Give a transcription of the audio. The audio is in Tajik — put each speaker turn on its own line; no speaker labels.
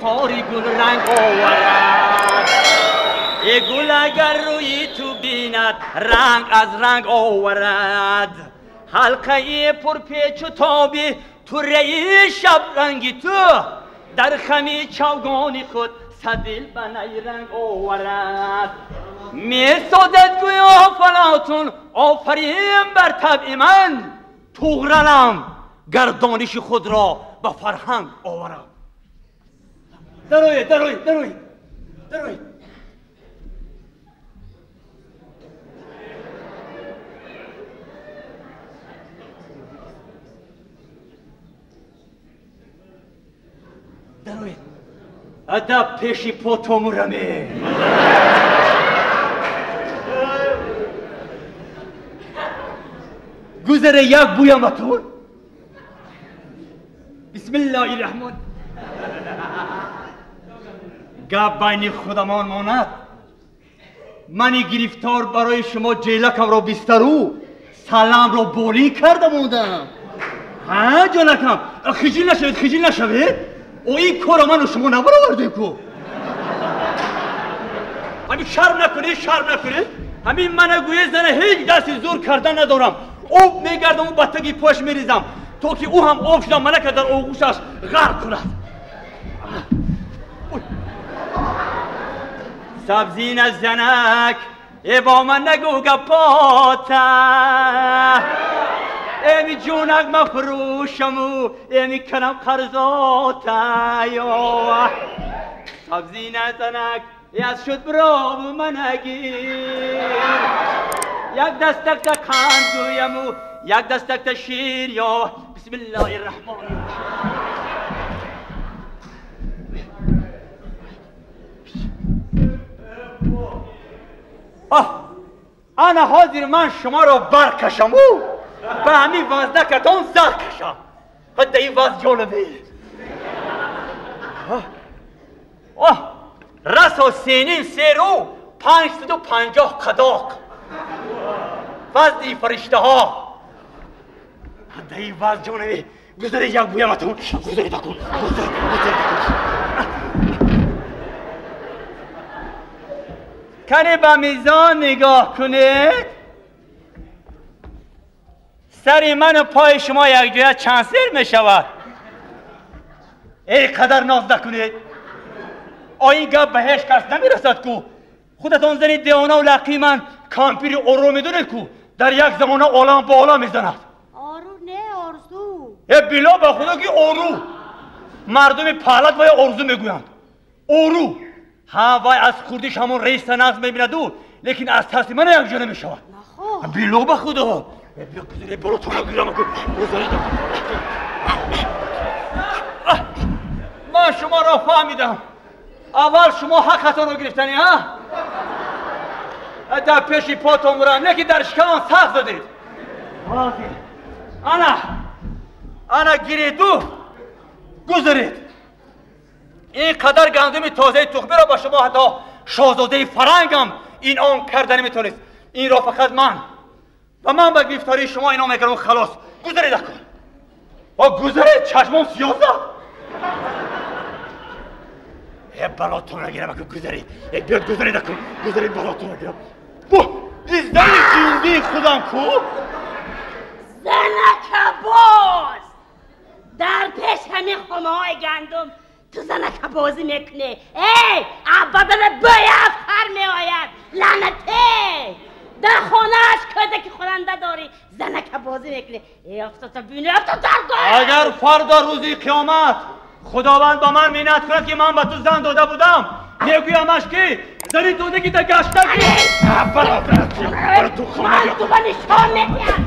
рухсори гулранг оварад. Э гул агар рӯи ту бинад, ранг аз ранг оварад. Ҳалқаи пурпечу тоби тураи шабранги ту дар хами чавгони худ садил ба найранг оварад. Месозад гӯё Фалотун офарин бар табъи ман, туғралам гардониши худро ба фарҳанг оварам. Дароед, дароед, дароед, дароед. Дароед. Адаб пеши потомураме. Гузаре як буяматун. Бисмиллоҳи раҳмон. Гап байни худамон монад. Мани гирифтор барои шумо ҷелакамро бистару саламро болин карда мондам. Ҳа, ҷонакам, хиҷил нашавед, хиҷил нашавед. О ин корро ману шумо набаровардем ку. Ҳамин шарм накунед, шарм накунед. Ҳамин мана гӯе зана ҳеҷ дасти зур кардан надорам. Об мегардам ва ба таги пош мерезам, то ки ӯ ҳам об шуда манака дар оғӯшаш ғарқ кунад. Сабзина занак, э бо ман нагӯ гапота. Эми ҷунак мафрӯшаму эми канам қарзота. Сабзина занак, аз шуд бирову манагир. Як дастакта қанд гӯяму як дастакта шир. Ё бисмиллоҳи раҳмони раҳим. Оҳ, ана ҳозир ман шуморо баркашаму ба ҳамин вазнакатон зар кашам. Ҳадда ин вазн ҷонаве. Оҳ, расо сеним серу 550 қадоқ. Вазни фариштаҳо. Ҳадда ин вазн ҷонаве. Гузаре як буяматон. Гузаре дакун. Гузаре, гузаре дакун. Кане ба мизон нигоҳ кунед. Сари ману пои шумо якҷоя чанд сер мешавад? Эй қадар ноз накунед. О ин гап ба ҳеҷ кас намерасад ку. Худатон зани девонаву лақии ман кампири ору медонед ку, дар як замона олам ба олам мезанад.
Ору не, орзу.
Э било ба худо ки ору. Мардуми паҳлат вай орзу мегӯянд. Ору. Ҳа, вай аз хурдиш ҳамон рейса нағз мебинаду, лекин аз тарси ман якҷо намешавад. Било ба худо. Ман шуморо фаҳмидам. Аввал шумо ҳаққатонро гирифтанӣ, ҳа? Дар пеши потон бурам, лекин дар шикамам сахт задед. Ана, ана гиреду гузаред. Ин қадар гандуми тозаи тухмиро ба шумо ҳатто шоҳзодаи фарангам инъом карда наметавонист. Инро фақат ман ва ман ба гирифтории шумо инъом мекардам. Халос, гузаред акун. О, гузаред, чашмом сиёҳ зад. Э балотон нагирам акун, гузаред. Э биёд гузаред акун, гузаред балотон нагирам. Бу, издани ҷиндии худам ку?
Занака боз! Дар пеш ҳамин хонаҳои гандум ту занака бозӣ мекунӣ. Эй, абадана бӯи афхар меояд. Лаънате! Дар хонааш кӯдаки хӯранда дорӣ, занака бозӣ мекунӣ. Эй, афтота бинӣ, афтота гӯ!
Агар фардо рӯзи қиёмат Худованд ба ман миннат кунад ки ман ба ту зан дода будам, мегӯямаш ки зани додагита гашта ки.
Ман ту ба нишон медиҳам.